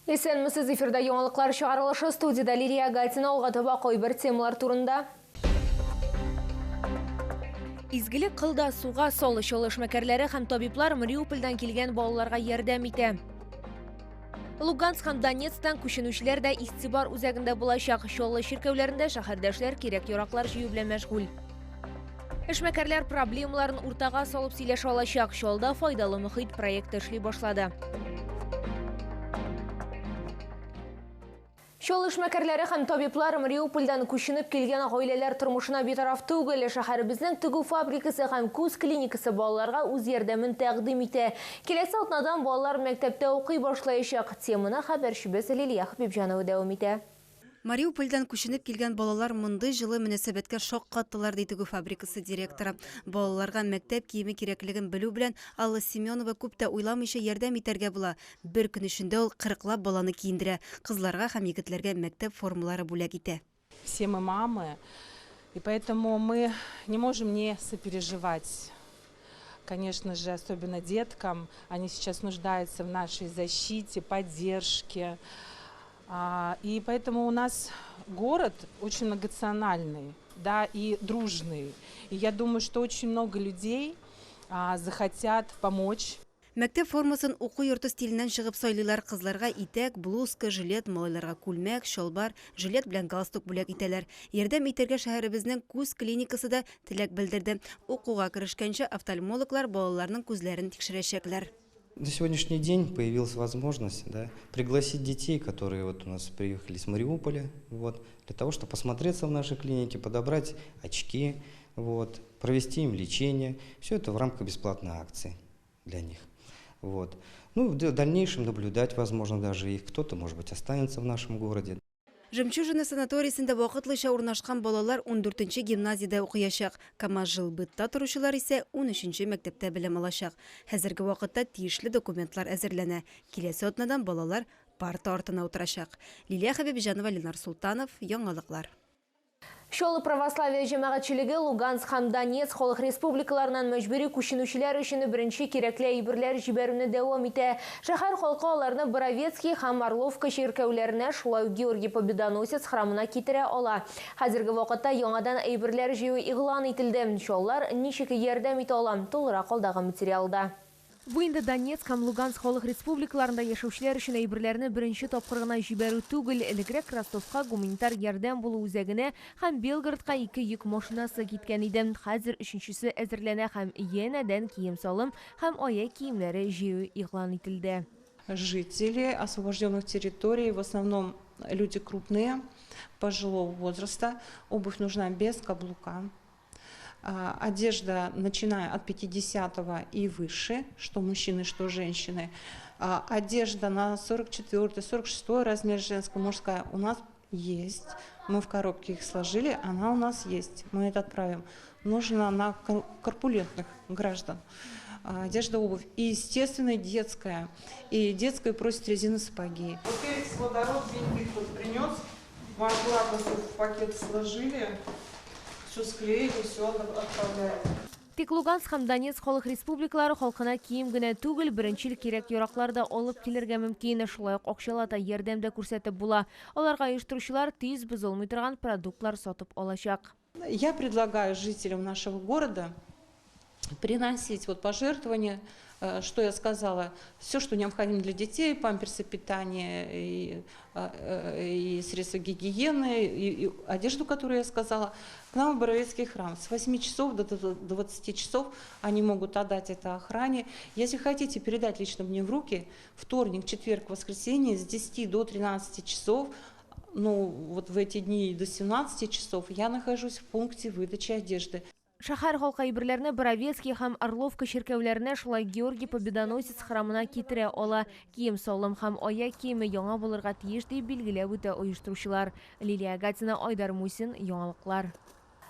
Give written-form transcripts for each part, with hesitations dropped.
Исәнмесез, эфирда яңалыклар чыгарылышы, студиядә Лилия Гатина. Алга таба кайбер темалар турында. Изгелек кыл да суга сал. Чаллы эшмәкәрләре һәм табиблар Мариупольдән килгән балаларга ярдәм итә. Луганск һәм Донецктан күченүчеләр дә игътибар үзәгендә булачак. Чаллы чиркәүләрендә шәһәрдәшләр кирәк-яраклар җыю белән мәшгуль. Эшмәкәрләр проблемаларын уртага салып сөйләшә алачак. Чаллыда файдалы мохит проекты эшли башлады. Чаллы эшмәкәрләре һәм табиблар Мариупольдән күченеп килгән гаиләләр тормышына битараф түгел. Шәһәребезнең тегү фабрикасы һәм күз клиникасы балаларга үз ярдәмен тәкъдим итә. Киләсе атнадан балалар мәктәптә укый башлаячак. Теманы хәбәрчебез Лилия Хәбибҗанова дәвам итә. Мариупольдән күченеп килгән балалар мондый җылы мөнәсәбәткә шаккаттылар, ди тегү фабрикасы директоры. Балаларга мәктәп киеме кирәклеген белү белән Алла Семенова күп тә уйламыйча ярдәм итәргә була. Бер көн эчендә ул кырыклап баланы киендерә, кызларга һәм егетләргә мәктәп формалары бүләк итә. Все мы мамы, и поэтому мы не можем не сопереживать, конечно же, особенно деткам. Они сейчас нуждаются в нашей защите, поддержке. И поэтому у нас город очень многонациональный, да, и дружный. И я думаю, что очень много людей захотят помочь. Мәктәп формасын уку йорты стиленнән чыгып сайлыйлар. Кызларга итәк, блузка, жилет, малайларга күлмәк, чалбар, жилет белән галстук бүләк итәләр. Ярдәм итәргә шәһәребезнең күз клиникасы да теләк белдерде. Укуга керешкәнче офтальмологлар балаларның күзләрен тикшерәчәкләр. На сегодняшний день появилась возможность, да, пригласить детей, которые вот у нас приехали с Мариуполя, вот, для того, чтобы посмотреться в нашей клинике, подобрать очки, вот, провести им лечение. Все это в рамках бесплатной акции для них. Вот. Ну, в дальнейшем наблюдать, возможно, даже их. Кто-то, может быть, останется в нашем городе. «Жемчужина» санаториясендә вакытлыча урнашкан балалар 14 гимназиядә укыячак. КамАЗ-Жилбытта торучылар исә 13 мәктәптә белем алачак. Хәзерге вакытта тиешле документлар әзерләнә. Киләсе атнадан балалар парта артына утырачак. Лилия Хәбибҗанова, Ленар Султанов, Яңалыклар. Чаллы православие җәмәгатьчелеге Луганск һәм Донецк халык республикаларыннан мәҗбүри күченүчеләр өчен беренче кирәкле әйберләр җибәрүне дәвам итә. Шәһәр халкы аларны Боровецкий һәм Орловка чиркәүләренә, шулай ук Георгий Победоносец храмына китерә ала. Хәзерге вакытта яңадан әйберләр җыю игълан ителде. Чаллылар ничек ярдәм итә ала? Тулырак алдагы материалда. Бу инде Донецк һәм Луганск халык республикаларында яшәүчеләр өчен әйберләрне беренче тапкыр гына җибәрү түгел. Элегрәк Ростовка гуманитар ярдәм булу үзәгенә һәм Белгородка ике йөк машинасы киткән иде. Хәзер өченчесе әзерләнә һәм янәдән кием-салым һәм аяк киемнәре җыю игълан ителде. Жители освобожденных территорий, в основном люди крупные, пожилого возраста, обувь нужна без каблука. Одежда, начиная от 50 и выше, что мужчины, что женщины. Одежда на 44, 46 размер, женская, мужская, у нас есть. Мы в коробке их сложили, она у нас есть. Мы это отправим. Нужно на корпулентных граждан. Одежда, обувь. И, естественно, детская. И детская просит резину сапоги. Вот Феликс Водород деньги тут принес. Мы аккуратно все в пакет сложили. Все склеили, все отправляем. Тик Луганск һәм Донецк халык республикалары халкына кием генә түгел, беренчел кирәк-яраклар да алып килергә мөмкин. Шулай ук акчалата ярдәм дә күрсәтеп була. Аларга оештыручылар тиз бозылмый торган продуктлар сатып алачак. Я предлагаю жителям нашего города приносить вот пожертвования, что я сказала, все, что необходимо для детей, памперсы, питание и средства гигиены, и одежду, которую я сказала, к нам в Боровецкий храм. С 8 часов до 20 часов они могут отдать это охране. Если хотите передать лично мне в руки, вторник, четверг, воскресенье с 10 до 13 часов, ну вот в эти дни до 17 часов я нахожусь в пункте выдачи одежды. Шәһәр халкы әйберләрне Боровецкий һәм Орловка чиркәүләренә, шулай Георгий Победоносец храмына китерә ала. Кием-салым һәм аяк киеме яңа булырга тиеш, дип билгеләп үтә оештыручылар. Лилия Гатина, Айдар Мусин, Яңалыклар.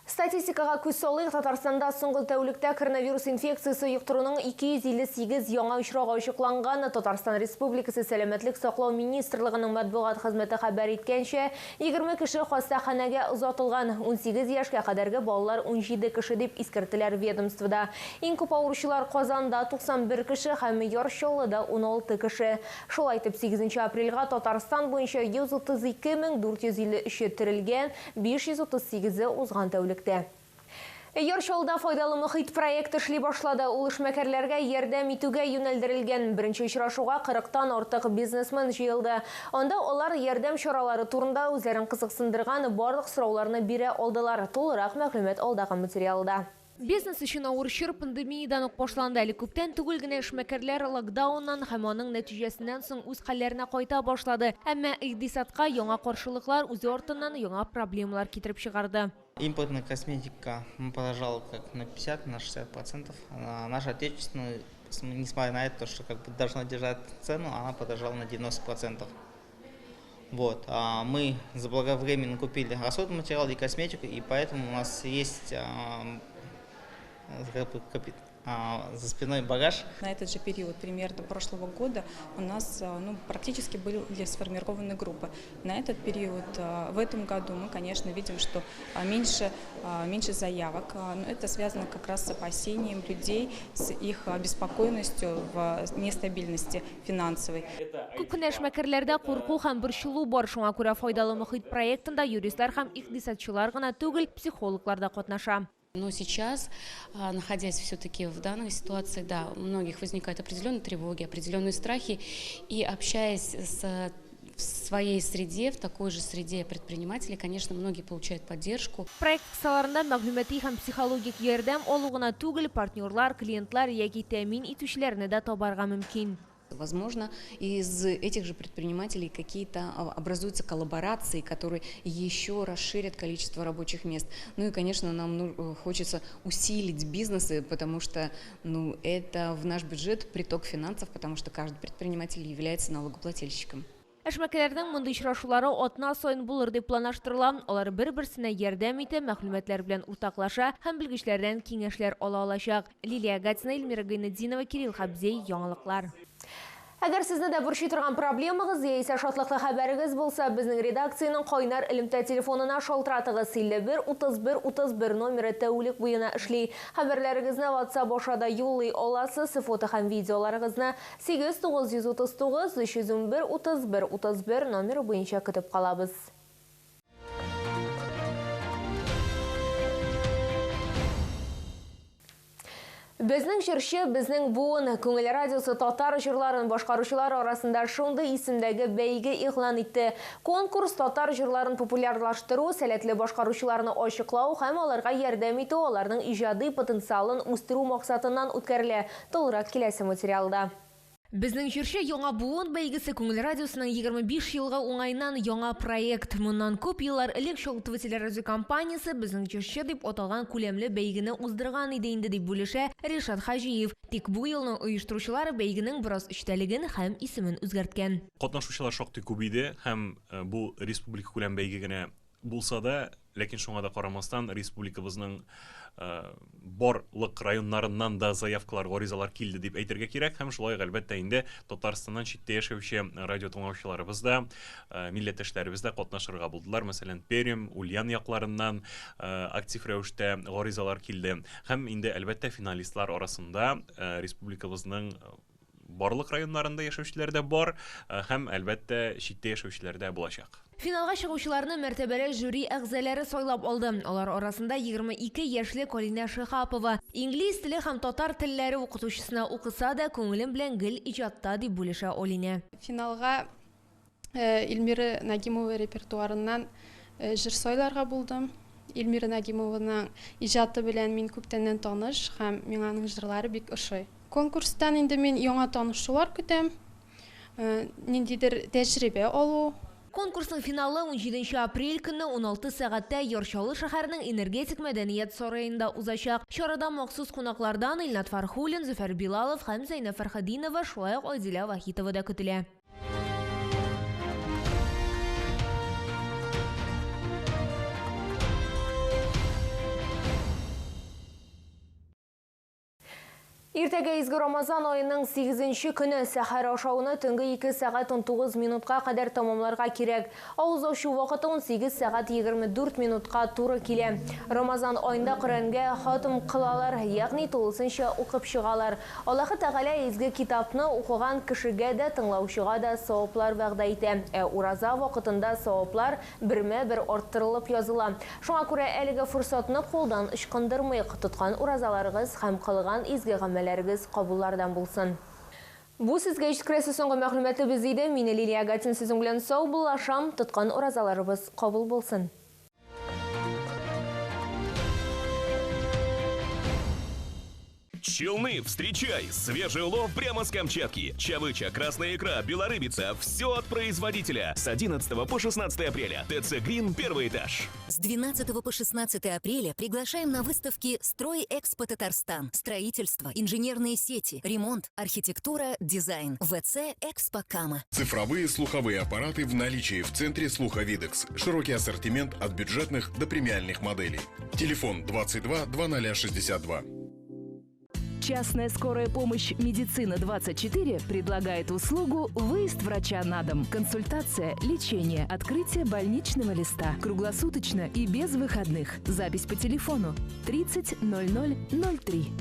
Статистикага күз салыйк, Татарстанда соңгы тәүлектә коронавирус инфекциясе йоктыруның 258 яңа очрагы ачыкланган. Татарстан Республикасы Сәламәтлек саклау министрлыгының матбугат хезмәте хәбәр иткәнчә, 20 кеше хастаханәгә озатылган, 18 яшькә кадәрге балалар 17 кеше дип искәртеләр ведомствода. Иң күп авыручылар Казанда 91 кеше һәм Яр Чаллыда 16 кеше. Шулай итеп, 8 апрельгә Татарстан буенча 132 453 терелгән, 538-е узган тәүлектә. Яр Чаллыда файдалы мохит проекты эшли башлады. Ул эшмәкәрләргә ярдәм итүгә юнәлдерелгән. Беренче очрашуга 40-тан артык бизнесмен җыелды. Анда алар ярдәм чаралары турында үзләрен кызыксындырган барлык сорауларны бирә алдылар. Тулырак мәгълүмат алдагы материалда. Бизнес өчен авыр чор пандемиядан ук башланды. Әле күптән түгел генә эшмәкәрләр локдауннан һәм аның нәтиҗәсеннән соң үз хәлләренә кайта башлады. Әмма икътисадка яңа каршылыклар үзе артыннан яңа проблемалар китереп чыгарды. Импортная косметика подорожала как на 50, на 60%. А наша отечественная, несмотря на это, что как бы должна держать цену, она подорожала на 90%. Вот. А мы заблаговременно купили расходный материал и косметику, и поэтому у нас есть за спиной багаж. На этот же период, примерно прошлого года, у нас практически были сформированы группы. На этот период, в этом году, мы, конечно, видим, что меньше заявок. Но это связано как раз с опасением людей, с их обеспокоенностью в нестабильности финансовой. Күп кенә эшмәкәрләрдә курку һәм борчылу бар. Шуңа күрә файдалы мохит проектында юристлар һәм икътисадчылар гына түгел, психологлар да катнаша. Но сейчас, находясь все-таки в данной ситуации, да, у многих возникают определенные тревоги, определенные страхи, и общаясь в своей среде, в такой же среде предпринимателей, конечно, многие получают поддержку. Проект кысаларында мәгълүмати һәм психологик ярдәм алу гына түгел, партнерлар, клиентлар яки тәэмин итүчеләрне дә табарга мөмкин. Возможно, из этих же предпринимателей какие-то образуются коллаборации, которые еще расширят количество рабочих мест. Ну и, конечно, нам хочется усилить бизнесы, потому что это в наш бюджет приток финансов, потому что каждый предприниматель является налогоплательщиком. Эшмәкәрләрнең мондый очрашулары атна саен булыр дип планлаштырыла. Алар бер-берсенә ярдәм итә, мәгълүматлар белән уртаклаша һәм белгечләрдән киңәшләр ала алачак. Лилия Гатина, Эльмира Гайнетдинова, Кирилл Хабзей, яңалыклар. Әгәр сезне дә борчый торган проблемагыз яисә шатлыклы хәбәрегез булса, безнең редакциянең кайнар элемтә телефонына шалтыратыгыз. 51 31 31 номеры тәүлек буена эшли. Хәбәрләрегезне WhatsApp аша да юллый аласыз. Фото һәм видеоларыгызны 8 939 311 31 31 номеры буенча көтеп калабыз. Безнең җырчы, безнең буын. Күңел радиосы татар җырларын башкаручылар арасында шундый исемдәге бәйге игълан итте. Конкурс татар җырларын популярлаштыру, сәләтле башкаручыларны ачыклау һәм аларга ярдәм итү, аларның иҗади потенциалын үстерү максатыннан үткәрелә. Тулырак киләсе материалда. Безнең җырчы яңа буын бәйгесе Күңел радиосының 25 елга уңайыннан яңа проект. Моннан күп еллар элек Чаллы телерадиокомпаниясе Безнең җырчы дип аталган күләмле бәйгене уздырган иде инде дип бүлешә Ришат Хаҗиев. Тик бу елны оештыручылар бәйгенең бераз эчтәлеген һәм исемен үзгәрткән. Катнашучылар шактый күп иде һәм бу республика күләм бәйге генә булса да, ләкин шуңа да карамастан республикабызның барлык районнарыннан да заявкалар, гаризалар килде дип әйтергә кирәк. Һәм шулай ук, әлбәттә, инде Татарстаннан читтә яшәүче радио тыңлаучыларыбыз да, милләттәшләребез дә катнашырга булдылар. Мәсәлән, Пермь, Ульян якларыннан актив рәвештә гаризалар килде. Һәм инде, әлбәттә, финалистлар арасында республикабызның барлык районнарында яшәүчеләр дә бар һәм, әлбәттә, читтә яшәүчеләр дә булачак. Финалга чыгучыларны мәртәбәле жюри әгъзалары сайлап алды. Алар арасында 22 яшьлек Алинә Шиһапова. Инглиз теле һәм татар телләре укытучысына укыса да, күңелем белән гел иҗатта дип бүлешә Алинә. Финалга Эльмира Нагимова репертуарыннан җыр сайларга булдым. Эльмира Нагимованың иҗаты белән мин күптәннән таныш һәм миңа аның җырлары бик ошый. Конкурстан инде мин яңа танышулар көтәм, ниндидер тәҗрибә алу. Конкурсның финалы 17 апрель көнне 16 сәгатьтә Яр Чаллы шәһәренең энергетик мәдәният сараенда узачак. Чарада махсус кунаклардан Илнат Фархуллин, Зөфәр Билалов һәм Зәйнәб Фәрхетдинова, шулай ук Айзилә Вахитова да көтелә. Иртәгә изге Рамазан аеның 8 көне сәхәр ашауны төнге 2 сәгать 19 минутка кадәр тәмамларга кирәк. Авыз ачу вакыты 18 сәгать 24 минутка туры килә. Рамазан аенда Коръәнгә хатм кылалар, ягъни тулысынча укып чыгалар. Аллаһы Тәгалә изге китапны укыган кешегә дә, тыңлаучыга да саваплар вәгъдә итә. Ә ураза вакытында саваплар бермә-бер арттырылып языла. Шуңа күрә әлеге форсатны кулдан ычкындырмыйк. Тоткан уразаларыгыз һәм кылган изге гамәлләрегез кабуллардан булсын. Бу сезгә җиткерәсе соңгы мәгълүматыбыз иде. Мин Лилия Гатин сезнең белән саубуллашам. Тоткан уразаларыбыз кабул булсын. Челны, встречай! Свежий улов прямо с Камчатки. Чавыча, красная икра, белорыбица – все от производителя. С 11 по 16 апреля. ТЦ «Грин», первый этаж. С 12 по 16 апреля приглашаем на выставки «Стройэкспо Татарстан». Строительство, инженерные сети, ремонт, архитектура, дизайн. ВЦ «Экспо Кама». Цифровые слуховые аппараты в наличии в центре слуха «Видекс». Широкий ассортимент от бюджетных до премиальных моделей. Телефон 22 2062. Частная скорая помощь «Медицина-24» предлагает услугу «Выезд врача на дом». Консультация, лечение, открытие больничного листа. Круглосуточно и без выходных. Запись по телефону 30 00 03.